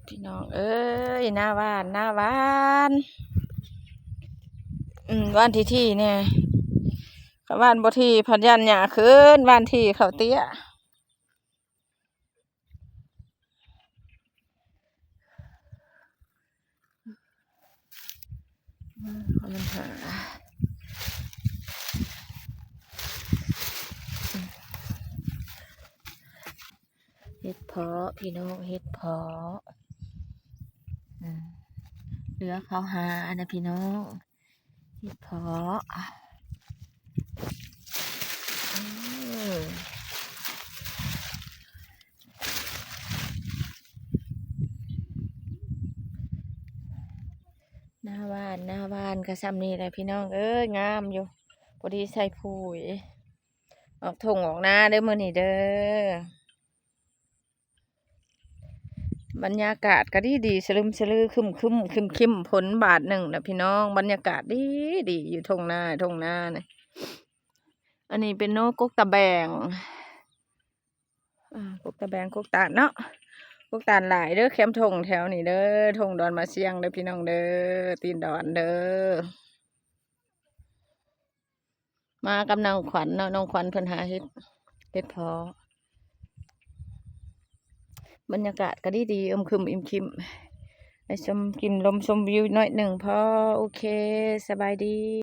ພີ່ນ້ອງເອີຍ ນາຫວ່ານ ນາຫວ່ານ ອືມ ຫວ່ານຖີ່ໆແດ່ ຄັນຫວ່ານບໍ່ຖີ່ພັດຢ້ານຫຍ້າຂຶ້ນ ຫວ່ານຖີ່ເຂົ້າເຕ້ຍ. ເຫັດເຜາະພີ່ນ້ອງ ເຫັດເຜາະ ອືມ ເຫຼືອເຂົາຫານະພີ່ນ້ອງ. ເຫັດເຜາະ ເອີ ນາຫວ່ານ ນາຫວ່ານກະຊ່ຳນີ້ແຫຼະພີ່ນ້ອງເອີຍ ງາມຢູ່ ພໍດີໃສ່ປຸ໋ຍ ອອກທົ່ງອອກນາເດີມື້ນີ້ເດີ. ບັນຍາກາດກະດີດີ ສະລຶມສະລື ຄຶ້ມໆ ຄຶ້ມໆ ຝົນບາດໜຶ່ງນະພີ່ນ້ອງ ບັນຍາກາດດີດີ ຢູ່ທົ່ງນາ ທົ່ງນານີ້. ອັນນີ້ເປັນນົກກົກຕາແບງ ອາ ກົກຕາແບງ ກົກຕານເນາະ ກົກຕານຫຼາຍເດີ ແຄມທົ່ງແຖວນີ້ເດີ ທົ່ງດອນມາຊຽງເດີພີ່ນ້ອງເດີ ຕີນດອນເດີ. ມາກັບນ້ອງຂວັນເນາະ ນ້ອງຂວັນເພິ່ນຫາເຫັດ ເຫັດເຜາະ ບັນຍາກາດກະດີດີ ອຶມຄຶມອິ້ມຄຶມ ໄດ້ຊົມກິນລົມຊົມວິວໜ້ອຍໜຶ່ງພໍ. ໂອເຄ ສະບາຍດີ.